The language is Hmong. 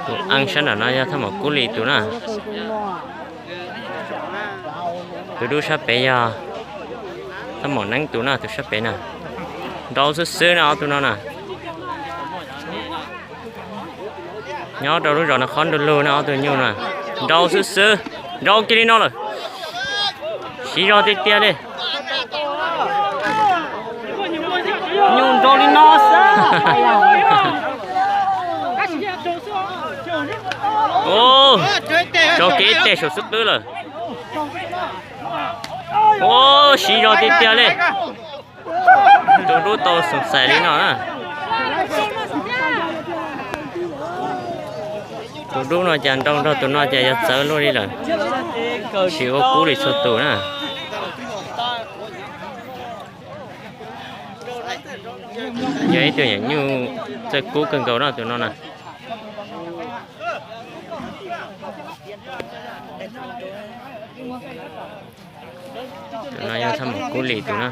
Tus eeb sab nram no yog Thaj Maum Kub Lis tus na. Tus dub sab pem yog Thaj Maum Neeb tus na, tus sab pem na. Nrau xwb xwb na ob tug no na. Nyob rau lub zos no qhov nrug lug na ob tug nyuj na. Nrau xwb xwb, nrau kiag li no lawm. Siv zog tiag tiag li. Nyuj nrau li no xwb. Rau kiag ib teg saum xub qwb lawm. Siv zog tiag tiag li. Tus dub tau xoom xais li no na. Tus dub no cas nrau nrog tus no cas yog txawv luaj li lawm. Tsis ua kub li txhua tus na. Yog ib tug nyuam nyuj txawj kub kawg nkaus na tus no na. Tus no yog Thaj Maum Kub Lis tus na.